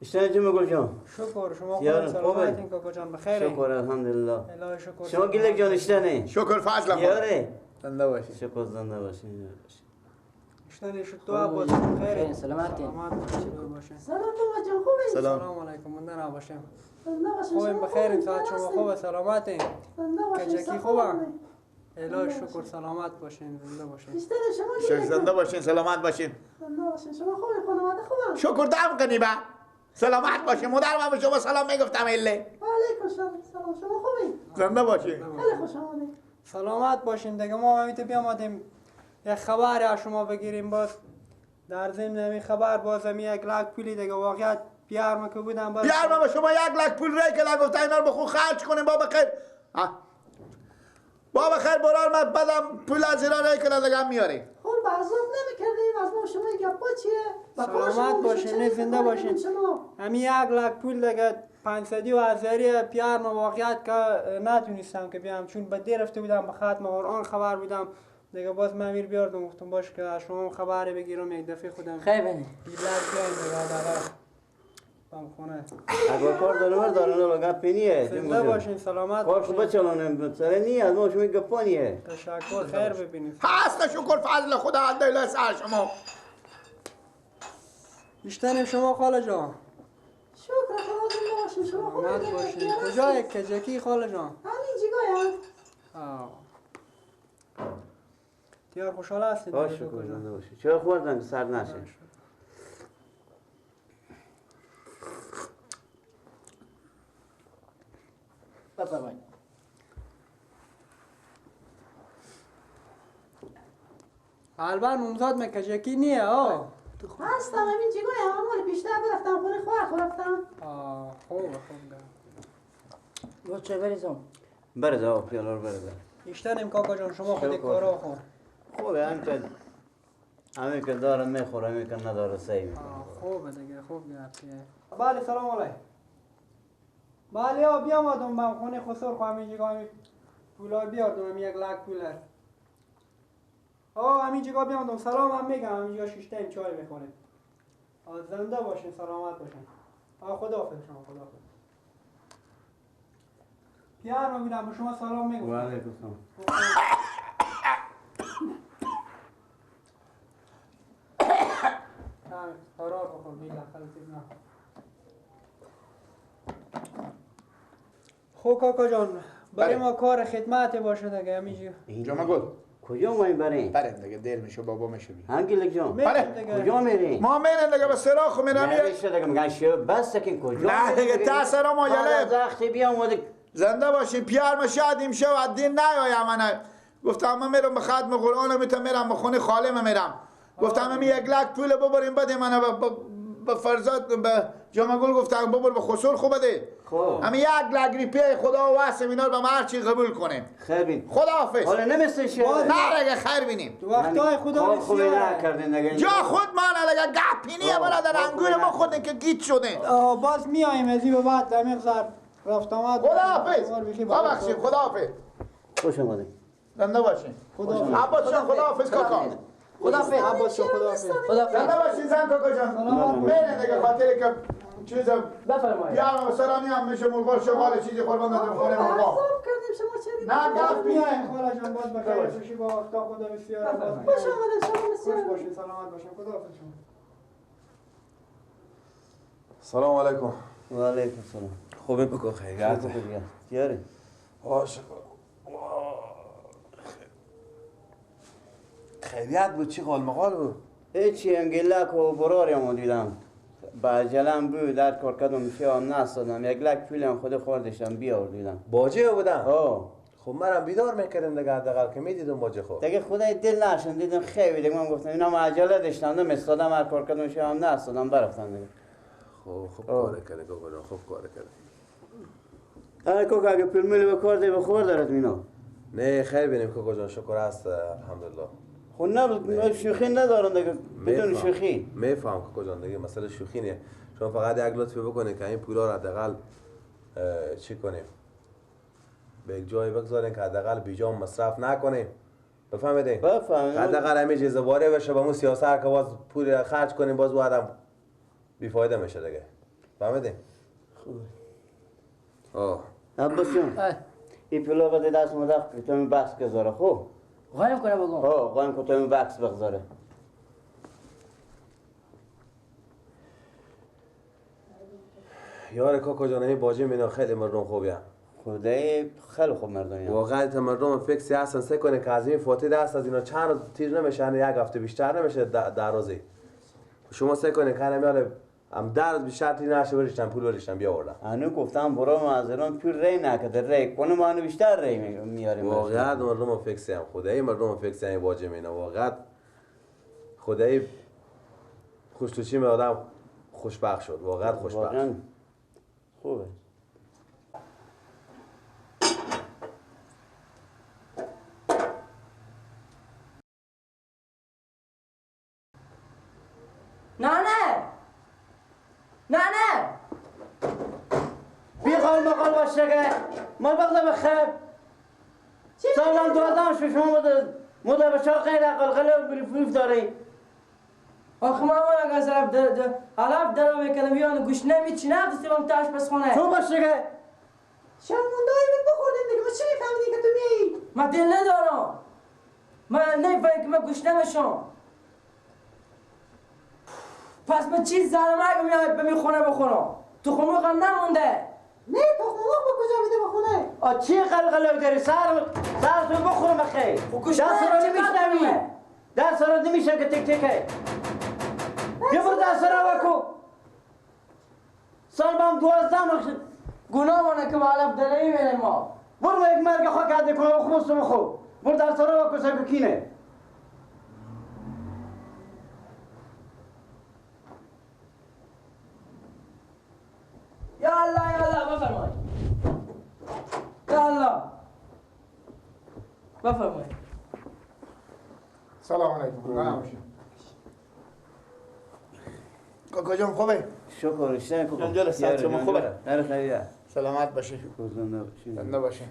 اشتن جمعه گل جان. شکر شما خوب سلامتین کاکا جان بخیر. شکر الحمدلله. الهی شکر. شما گلک جان اشتنه. شکر فضل خدا. یاره. زنده باشین. شکر زنده باشین. اشتن شد تو عباس بخیر. سلامتین. سلامت باشین. سلام بابا جان خوبی؟ سلام علیکم من نباشم. زنده باشین. خوبیم بخیریم ساعت شما خوبه سلامتین. زنده باشین. کجکی خوبه؟ الهی شکر سلامت باشین زنده باشین. اشتن شما زنده باشین سلامت باشین. زنده باشین. شما خوبی خانواده خوبه؟ شکر دم قنیبه. سلامت باشین مادر من به شما سلام میگفتم اله. علیکم سلام شما خوبی؟ زنده باشین. خیلی خوش آمدید. سلامت باشین دیگه ما همیته بیامدیم یک خبر از شما بگیریم باز در ضمن همین خبر باز هم 1 لک پولی دیگه واقعیت پیارم که بودم باز پیارم به شما 1 لک پول رای که گفت اینا رو بخون خرج کنیم بابا خیر بابا خیر برار من بدم پول از ایران رای که دیگه میاری. خب بعضا نمی‌کردیم از ما شما گپا چیه؟ سلامت باشین نه زنده باشین. همین 1 لک پول دیگه 500 و هزاری پیارم واقعیت که نتونستم که بیام چون به دیر رفته بودم به ختم قرآن خبر بودم دیگه باز من امیر بیاردم گفتم باش که شما خبر بگیرم یک دفعه خودم خیلی بنی بیلک بیایم دیگه داره بام خونه اگه کار دارم دارم گپ نیه زنده باشین سلامت کار خوب چلانم سر نیه از ما شما گپا نیه. تشکر خیر ببینید. هست شکر فضل خدا الحمدلله سر شما. بیشتریم شما خاله جان. شکر خدا زنده باشین شما خوب باشین. کجای کجکی خاله جان؟ همین جیگایم. دیار خوشحال هستید؟ باشه شکر زنده باشی. چرا خوردن که سرد نشه؟ بفرمایید. البته نومزاد مکجکی نیه آه. هستم همین جیگایم اما بیشتر برفتم خونه خواهر رفتم. آه خوبه خوبه. باز چه بریزم؟ برز آه پیاله رو برز. بیشتریم کاکا جان شما خود کارا خور. خوبه هم که همین که داره میخوره همین که نداره سعی میکنه. خوبه دیگه خوب گرفتیه. بله سلام علیکم. بله ها بیامدم بم خونه خسر خو همین جگاه همین پولا بیاردم همین 1 لک پول هست. آه همین جگاه بیامدم سلام هم میگم همین جگاه شیشتیم چای میخوریم. زنده باشین سلامت باشین. آه خداحافظ شما خداحافظ. پیار میگم به شما سلام میگم. و علیکم سلام. قرار بخور بیلا خلصی نه. خب کاکا جان برای ما کار خدمت باشه دیگه همینجوری. جمعه گل کجا ما بریم؟ بریم دیگه دیر میشه بابا میشه. هنگیلک جان بله کجا میریم؟ ما میریم دیگه به سراخ میرم. نمیشه دیگه میگن شو بس که کجا؟ نه دیگه تا سرا ما یله وقتی بیام زنده باشین پیار مشادیم شو از دین نیایم. من گفتم من میرم به ختم قرآن میتم میرم به خونه خاله میرم. گفتم من 1 لک پول ببریم بده من به فرزاد به جمعه گل گفتم ببر به خسر خوب بده. خب همین 1 لک ریپی خدا واسه اینا رو به هر چی قبول کنیم. خیر بین. خداحافظ. حالا نمیشه نه دیگه خیر بینیم. تو وقتای خدا خوبی نکردین دیگه. جا خود ما دیگه گپینیه برادر انگور ما خودن که گیت شدین. باز میایم از این به بعد دمیق زر رفت آمد. خداحافظ. ببخشید خداحافظ. خوش اومدین. زنده باشین. خداحافظ. عباس جان خداحافظ کاکا. خداحافظ. عباس جان خداحافظ. خداحافظ. زنده باشین زن کاکا جان. میرین دیگه خاطر که چیز بفرمایید. یا سلامی هم میشه مرغا شغال چیزی قربان دادم خونه مرغا. نه گفت میایم خاله جان باز بخیر خوشی با وقتا خدا بسیار باز. خوش آمدید شما بسیار. خوش باشین سلامت باشین خداحافظ شما. سلام علیکم. و علیکم السلام. خوبی بکن خیریت. یاری. عاشق. خیریت بود چی قال مقال بود؟ هیچی انگلک و براری هم دیدم. با عجلم بود در کار کردم چه هم نستادم 1 لک پول هم خود خوردشم بیاوردم. باجه بودم؟ آه. خب منم بیدار میکردم دیگه حداقل که میدیدم باجه خود. دیگه خدای دل نشون دیدم خیلی دیگه من گفتم اینا عجله داشتم نمیستادم هر کار کردم چه هم نستادم برفتم دیگه. خب خوب کار کردی کاکا جان خوب کار کردی. آره کاکا اگه پول میلی به کار دی بخور دارد مینا. نه خیر بینیم کاکا جان شکر است الحمدلله. خب نه شوخی ندارم دیگه بدون شوخی. میفهم کاکا جان دیگه مسئله شوخی نه. شما فقط یک لطفی بکنید که این پولا رو حداقل چی کنیم به یک جایی بگذارین که حداقل بیجا مصرف نکنیم. بفهمیدین؟ بفهمیدم. حداقل همین چیز واره بشه با مو سیاست که باز پول خرج کنیم باز بعدم بیفایده میشه دیگه. فهمیدی؟ خوبه. آه عباس جان این پلا بده دست مدخ که تو بحث گذاره خوب؟ قایم کنه بگم. آه قایم که تو بحث بگذاره. یار کاکا جان این باجه مینا خیلی مردم خوبیه. خدای خیلی خوب مردم. واقعا تا مردم فکسی هستن سه کنه که از این فاتی دست از اینا چند روز تیر نمیشه، یک هفته بیشتر نمیشه در روزی. شما سه کنه که همیال هم در روز بیشتر تیر نشه برشتن پول برشتن بیاوردن. انو گفتم برو ما از ایران پول ری نکرده ری کنه ما انو بیشتر ری میاریم. واقعا مردم فکسی هم خدای مردم فکسی هم باجه مینا واقعا خدای خوش تو چیم آدم خوشبخت شد، واقعا خوشبخت. خوبه. نه نه نه نه بی قال مقال باشه که ما بغض بخیر سالان دوازدهم شو شما مده به چاق غیر قلقله و بریف داری. آخه ما اگه از علف درو میکنم یان گوش نمیچی نقصی بام تاش پس خونه تو باشه که شرمندایی بود بخوردیم دیگه. ما چی میفهمیدی که تو میایی؟ من دل ندارم، من نمیفهمم که من گوش نمیشم. پس من چیز زنم اگه میای به می خونه بخورم تو خونه غم نمونده. نه تو خونه با کجا میده به خونه؟ آ چی قلقله داری؟ سر تو بخورم بخیر. دست رو نمیشنوی، دست رو نمیشه که تک تکه. یه بر دست رو بکو. سال بام 12 گناه مانه که با علف داره میبینه ما. برو یک مرگ خاک عده کنه و خمس بخو. برو دست رو بکو سگو کینه. یا الله یا الله بفرمایید. یا الله بفرمایید. سلام علیکم. نه کاکا جان خوبه؟ شکر اشتن کاکا. جان جان شما خوبه؟ نه خیلی. سلامت باشی. زنده باشی. زنده باشی.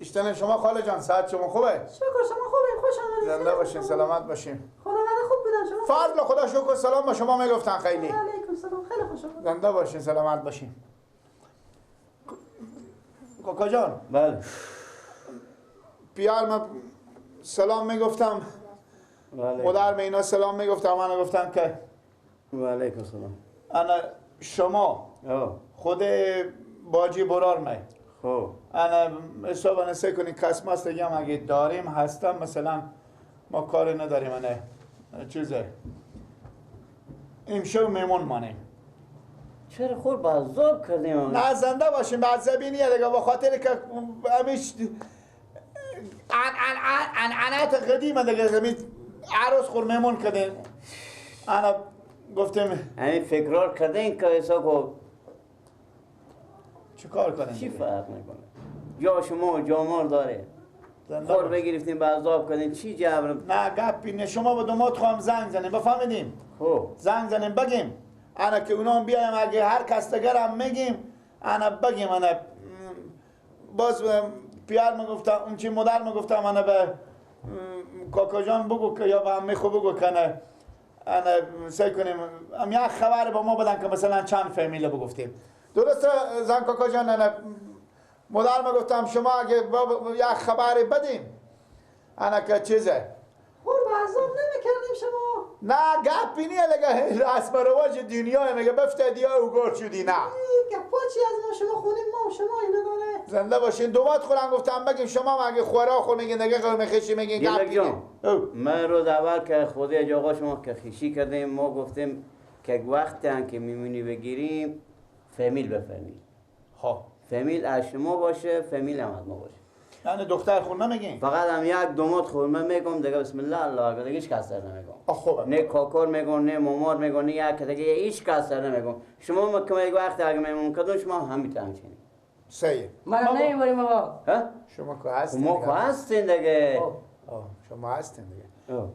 اشتن شما خاله جان ساعت شما خوبه؟ شکر شما خوبه. خوش آمدید. زنده باشین سلامت باشین. خداوند خوب بودن شما. فضل خدا شکر سلام با شما میگفتن خیلی. علیکم سلام خیلی خوش آمدید. زنده باشین سلامت باشین. کاکا جان. بله. پیار من سلام میگفتم. بله. مادر اینا سلام میگفتم. من گفتم که و علیکم سلام. انا شما خود باجی برار می. خب. انا حساب انا سه کنی کس دیگه هم اگه داریم هستم مثلا ما کاری نداریم انا چیزه. امشب میمون مانیم. چرا خور با عذاب کردیم؟ نه زنده باشیم به عذابینیه دیگه با خاطر که همیش عنعنات قدیمه دیگه همین عروس خور میمون کردیم. انا گفتیم همین فکرار کردین که حساب کو چی کار کنیم؟ چی فرق میکنه؟ جا شما جامار داره خور بگرفتیم به عذاب کردین چی جبر؟ نه گپی نه شما با دومات خواهم زنگ زنیم بفهمیدیم؟ خب زنگ زنیم بگیم انا که اونا هم بیایم اگه هر کس دیگر هم میگیم انا بگیم انا باز پیار میگفتم اون چی مادر میگفتم انا به کاکا جان بگو که یا به عمه خو بگو که انا انا سعی کنیم هم یک خبر با ما بدن که مثلا چند فامیل بگفتیم درسته زن کاکا جان؟ انا مادر میگفتم شما اگه یک خبر بدیم انا که چیزه خور به عذاب نمیکردیم شما. نه گپی نیه لگه رسم رواج دنیا میگه بفتدی ها و گرد شدی. نه گپا چی از ما شما خونیم ما و شما اینا داره. زنده باشین دومات خورم گفتم بگیم شما اگه خورا خور میگین دیگه قوم خیشی میگین گپی نیه. من روز اول که خودی آقا شما که خیشی کردیم ما گفتیم که وقتی هم که میمونی بگیریم فامیل به فامیل. خب فامیل از شما باشه فامیل هم از ما باشه. یعنی دختر خور نمیگین؟ فقط هم یک دومات خورمه میگم دیگه بسم الله الله اکبر دیگه هیچ کس نمیگم. خوبه. نه کاکار میگم نه مامار میگم نه یک دیگه هیچ کس نمیگم. شما که یک وقت اگه میمون کدوم شما هم همچنین. صحیح. ما نمیبریم بابا. ها؟ شما که هستین. ما که هستین دیگه. شما هستین دیگه.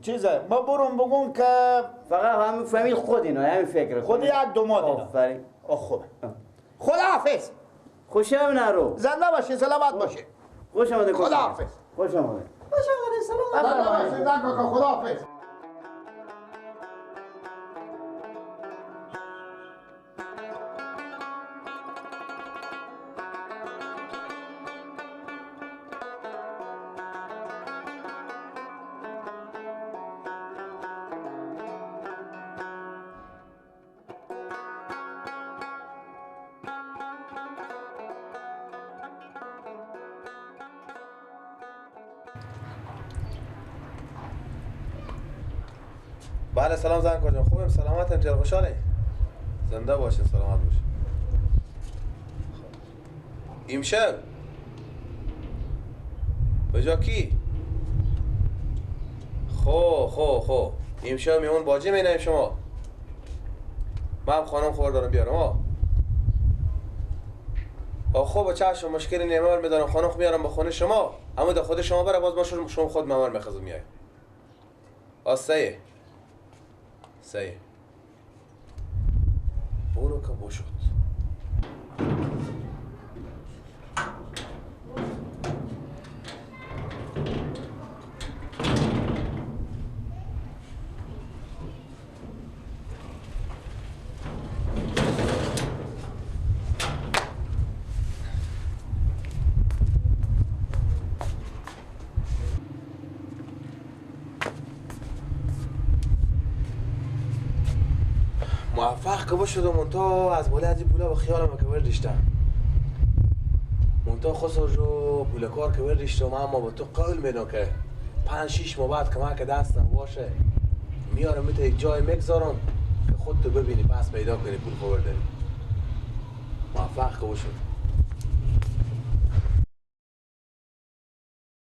چیزه ما برم بگم که فقط همین فامیل خود اینا همین فکر خود یک دومات اینا. آفرین. خوبه. خداحافظ. خوشم نرو. زنده باشین سلامت باشین. خوش آمده. خداحافظ. خوش آمده. خوش آمده. سلام. خداحافظ. بله سلام زن کجا خوبم سلامتم چرا خوشحالی؟ زنده باشین سلامت باشین. امشب بجا کی؟ خو خو خو امشب میمون باجی مینیم شما. من خانم خور دارم بیارم ها. خب چشم مشکلی نیمار میدارم خانم میارم به خونه شما اما در خود شما بره باز ما شما خود ممر میخزم میای. آ سیه سیه برو که بشد. موفق که بشدم منتها از بالای از این پولا به خیالم که برداشتم منتها خسر جو پول کار که برداشتم اما با تو قول میدم که 5-6 ماه بعد که من که دستم باشه میارم میته یک جای میگذارم که خودتو ببینی پس پیدا کنی پول خبر داری. موفق که بشد.